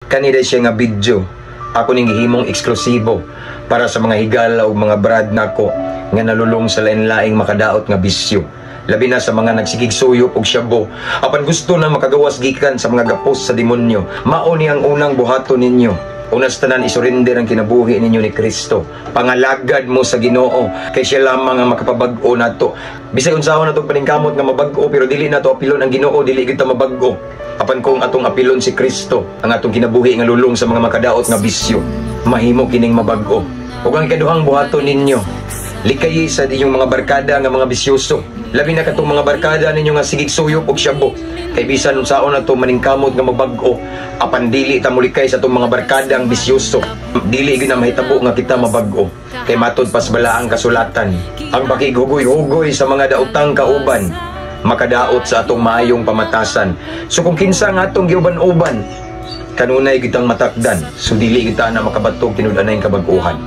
Kani day siya nga video ako ning gihimong eksklusibo para sa mga higala ug mga brad nako nga nalulong sa lain-laing makadaot nga bisyo. Labi na sa mga nagsigig suyop og shabu apan gusto na makagawas gikan sa mga gapos sa demonyo. Mao ni ang unang buhaton ninyo. Una sa tanan, isurrender ang kinabuhi ninyo ni Kristo. Pangalagad mo sa Ginoo kay siya lamang ang makapabag-o nato. Bisag unsaon nato paningkamot nga mabag-o, pero dili nato apilon ang Ginoo, dili kita mabag-o. Apan kung atong apilon si Kristo, ang atong kinabuhi nga lulong sa mga makadaot nga bisyo, mahimo kining mabag-o. Ug ang ikaduhang buhaton ninyo, likayi sa inyong mga barkada nga mga bisyoso. Labi na katong mga barkada ninyo nga sigig suyop og shabu. Kay bisan unsaon nato maningkamot nga mabag-o, apan dili ta molikay sa atong mga barkada ang bisyoso, dili gyud na mahitabo nga kita mabag-o. Kay matod pas balaang kasulatan, ang pakighugoy-hugoy sa mga daotang kauban makadaot sa atong maayong pamatasan. So kung kinsa nga atong giuban-uban, kanunay kitang matakdan, so dili kita na makabatog tinud-anay kabag-uhan.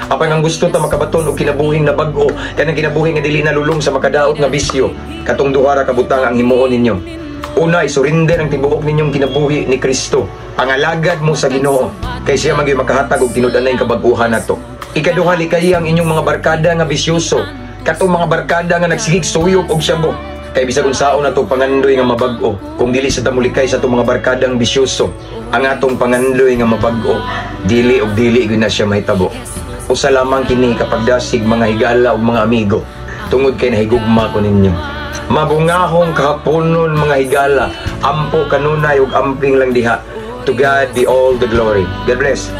Apan ang gusto ta makabaton og kinabuhing na bag-o, kanang kinabuhi nga dili nalulong sa makadaot nga bisyo, katong duha ra ka butang ang himuon ninyo. Una, isurrender ang tibuok ninyong kinabuhi ni Kristo. Pangalagad mo sa Ginoo kay siya man gyud makahatag og tinud-anay kabag-uhan nato. Ikaduha, likayi ang inyong mga barkada nga bisyoso, katong mga barkada nga nagsigig suyop og shabu. Kay bisag unsaon nato pangandoy nga mabag-o, kung dili sa ta molikay sa atong mga barkadang bisyoso, ang atong pangandoy nga mabag-o, dili og dili gyud na siya mahitabo. Usa lamang kini kapagdasig, mga higala ug mga amigo, tungod kay nahigugma ko ninyo. Mabungahong kahaponon, mga higala. Ampo kanunay ug amping lang diha. To God be all the glory. God bless.